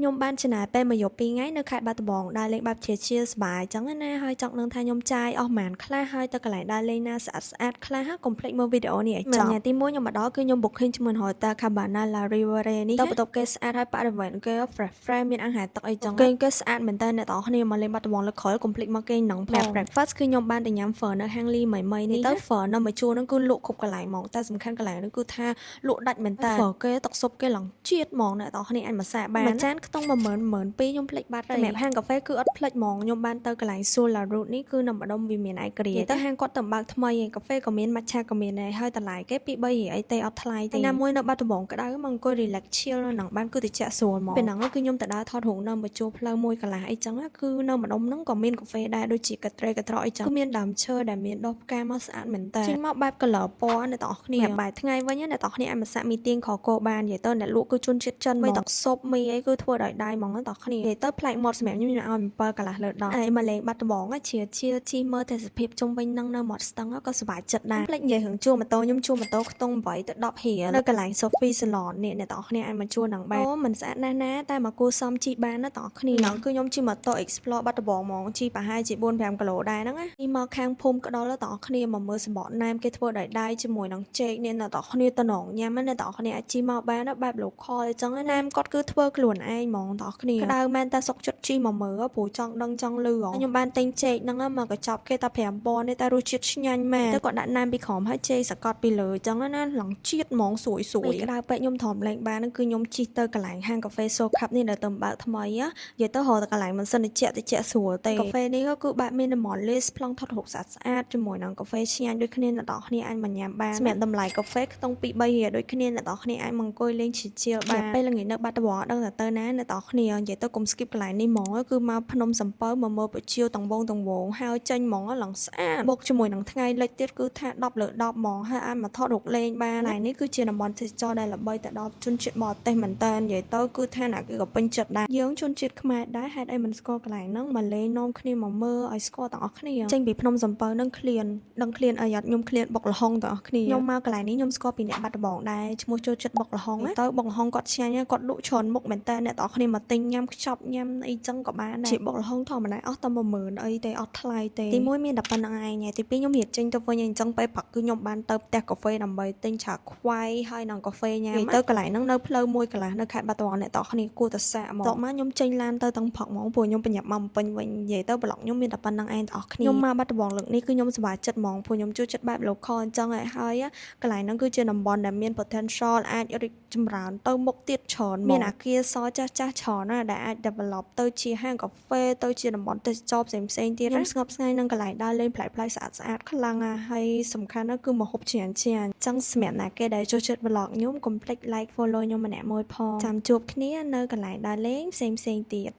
ខ្ញុំបានចំណាយពេលមួយយប់ពីរថ្ងៃនៅខេត្តបាត់ដំបងដើរលេងបែបជាជាសប្បាយអញ្ចឹងណាហើយចង់ដឹងថាខ្ញុំចាយអស់ប៉ុន្មានខ្លះហើយទៅកន្លែងដើរលេងណាស្អាតស្អាតខ្លះកុំភ្លេចមើលវីដេអូនេះឲ្យចប់ថ្ងៃទី1ខ្ញុំមកដល់គឺខ្ញុំ booking ជាមួយ Hotel Cabana La Riviera នេះទៅបន្ទប់គេស្អាតហើយបរិវេណគេ fresh fresh មានអាហារទឹកអីចឹងគេគេស្អាតមែនតើអ្នកទាំងអស់គ្នាមកលេងបាត់ដំបងលើកក្រោយកុំភ្លេចមកគេងហ្នឹងផង breakfast គឺខ្ញុំបានទៅញ៉ាំ phở នៅហាងលីមីមីនេះទៅ phở នៅមួយជួរហ្នឹងគឺលក់គ្រប់កន្លែងហ្មងតែសំខាន់កន្លែងហ្នឹងគឺថាលក់ដាច់មែនតើ phở គេទឹកស៊ុបគេឡើងជាតិហ្មងអ្នកទាំងអស់គ្នាអាចមកសាកបានមួយចានខ្ទង់10000 12000ខ្ញុំភ្លេចបាត់ហើយសម្រាប់ហាងកាហ្វេគឺអត់ភ្លេចហ្មងខ្ញុំបានទៅកន្លែង Solar Route នេះគឺនៅម្ដុំវិមានឯករាជ្យទៅហាងគាត់ទៅបើកថ្មីឯងកាហ្វេក៏មាន matcha ក៏មានដែរហើយតម្លៃគេ2 3រៀលអីទេអត់ថ្លៃទេណាមួយនៅបាត់ដំបងក្តៅមកអង្គុយ relax chill នៅហ្នឹងបានគឺតិចស្រួលហ្មងពេលហ្នឹងគឺខ្ញុំទៅដើរថតរូបនៅមួយជួរផ្លូវមួយកន្លះអីចឹងគឺនៅម្ដុំហ្នឹងក៏មានកាហ្វេដែរដូចជាកាត្រេកាត្រកអីចឹងគឺមានដើមឈើដែលមានដុះផ្កាមកស្អាតមែនតើចេញមកបែប color ពណ៌អ្នកទាំងអស់គ្នាបែបថ្ងៃវិញអ្នកទាំងអស់គ្នាអាចមកសាកមីទៀងខកោបាននិយាយទៅអ្នកលក់គឺជនជាតិចិនមីទឹកស៊ុបមីអីគឺធ្វើដោយដៃហ្មងអ្នកទាំងអស់គ្នានិយាយទៅប្លែកមាត់សម្រាប់ខ្ញុំខ្ញុំឲ្យ7កន្លះលើ10ហើយមកលេងបាត់ដំបងជាជាជីមើលទេសភាពជុំវិញនឹងនៅមាត់ស្ទឹងក៏សប្បាយចិត្តដែរភ្លេចនិយាយរឿងជួលម៉ូតូខ្ញុំជួលម៉ូតូខ្ទង់8ទៅ10រៀលនៅកន្លែង Sophie Salon នេះអ្នកទាំងអស់គ្នាអាចមកជួលនឹងបានអូមិនស្អាតណាស់ណាតែមកគួរសមជិះបានណាទាំងអស់គ្នាហ្នឹងគឺខ្ញុំជិះម៉ូតូ explore បាត់ដំបងហ្មងជិះប្រហែលជា4 5គីឡូដែរហ្នឹងណានេះមកខាងភូមិក្តុលទាំងអស់គ្នាមកមើលសម្បកណែមគេធ្វើដោយដៃជាមួយនឹងចេកនេះអ្នកទាំងអស់គ្នាតំណងញ៉ាំណាអ្នកទាំងអស់គ្នាអាចជិះមកបានណាបែប local អញ្ចឹងណាណែមគាត់គឺធ្វើខ្លួនឯងហ្មងទាំងអស់គ្នាក្តៅមែនតែសុកចិត្តជិះមកមើលព្រោះចង់ដឹងចង់លឺខ្ញុំបានទិញចេកហ្នឹងមកកញ្ចប់គេតែ5000នេះតែរសជាតិឆ្ងាញ់មែនទៅគាត់ដាក់ណែមពីក្រោមហើយចេកសកត់ពីលើអញ្ចឹងណាឡើងជាតិហ្មងស្រួយស្រួយក្តៅពេកខ្ញុំទ្រាំលេងបានហ្នឹងគឺខ្ញុំជិះទៅកន្លែងហាងកាហ្វេ So Cup នេះដែលទៅបើកថ្មីនិយាយទៅរកតែកន្លែងមិនសិនតិចតិចស្រួលទេកាហ្វេនេះក៏គឺបែប minimalist ប្លង់ថតរូបស្អាតស្អាតជាមួយនឹងកាហ្វេឆ្ងាញ់ដូចគ្នាអ្នកទាំងអស់គ្នាអាចមកញ៉ាំបានសម្រាប់តម្លៃកាហ្វេខ្ទង់2 3រៀលដូចគ្នាអ្នកទាំងអស់គ្នាអាចមកអង្គុយលេងជាជាលបានពេលល្ងាចនៅបាត់ដំបងដឹងតែទៅណាអ្នកទាំងអស់គ្នានិយាយទៅកុំ skip កន្លែងនេះហ្មងគឺមកភ្នំសំពៅមកមើលប្រជាវទាំងវងទាំងវងហើយចេញហ្មងឡើងស្អាតបុកជាមួយនឹងថ្ងៃលិចទៀតគឺថា10លើ10ហ្មងហើយអាចមកថតរូបលេងបានហើយនេះគឺជាតំបន់ទេសចរដែលល្បីទៅដល់ជនជាតិបរទេសមែនតើនិយាយទៅគឺថាណាគេក៏ពេញចិត្តដែរយើងជនជាតិខ្មែរដែរហេតុអីមិនស្គាល់កន្លែងហ្នឹងមកលេងនាំគ្នាមកមើលឲ្យស្គាល់ទាំងអស់គ្នាចេញពីភ្នំសំពៅហ្នឹងឃ្លានដឹងឃ្លានអីអត់ខ្ញុំឃ្លានបុកល្ហុងទាំងអស់គ្នាខ្ញុំមកកន្លែងនេះខ្ញុំស្គាល់ពីអ្នកបាត់ដំបងដែរឈ្មោះចូលចិត្តបុកល្ហុងទៅបុកល្ហុងគាត់ឆ្ងាញ់គាត់លក់ច្រើនមុខមែនតើអ្នកទាំងអស់គ្នាមកទិញញ៉ាំខ្ចប់ញ៉ាំអីចឹងក៏បានដែរជាបុកល្ហុងធម្មតាអស់តែ10000អីទេអត់ថ្លៃទេទី1មានតែប៉ុណ្្នឹងឯងទី2ខ្ញុំរៀបចេញទៅវិញអញ្ចឹងពេលព្រឹកគឺខ្ញុំបានទៅផ្ទះកាហ្វេដើម្បីទិញឆាខ្វៃហើយនិងកាហ្វេញ៉ាំទៅកន្លែងហ្នឹងនៅផ្លូវមួយកន្លះនៅខេត្តបាត់ដំបងអ្នកទាំងអស់គ្នាគួរតែសាកហ្មងតមកខ្ញុំចេញឡានទៅទាំងព្រឹកហ្មងព្រោះខ្ញុំប្រញាប់មកពេញវិញនិយាយទៅប្លុកខ្ញុំមានតែប៉ុណ្្នឹងឯងទាំងអស់គ្នាខ្ញុំមកបាត់ដំបងលើកនេះគឺខ្ញុំសប្បាយចិត្តហ្មងព្រោះខ្ញុំចូលចិត្តបែប local អញ្ចឹងហើយហើយកន្លែងហ្នឹងគឺជាតំបន់ដែលមាន potential អាចរីកចម្រើនទៅមុខទៀតច្រើនមានអាគារសចាស់ចាស់ច្រើនណាស់ដែលអាច develop ទៅជាហាងកាហ្វេទៅជាតំបន់ទេសចរផ្សេងផ្សេងទៀតខ្ញុំស្ងប់ស្ងាយនឹងកន្លែងដើរលេងប្លែកៗស្អាតស្អាតខ្លាំងណាស់ហើយសំខាន់ណាស់គឺម្ហូបឆ្ងាញ់ឆ្ងាញ់ចឹងសម្រាប់ណាគេដែលចូលចិត្ត vlog ខ្ញុំកុំភ្លេច like follow ខ្ញុំម្នាក់មួយផងចាំជួបគ្នានៅកន្លែងដើរលេងផ្សេងផ្សេងទៀត។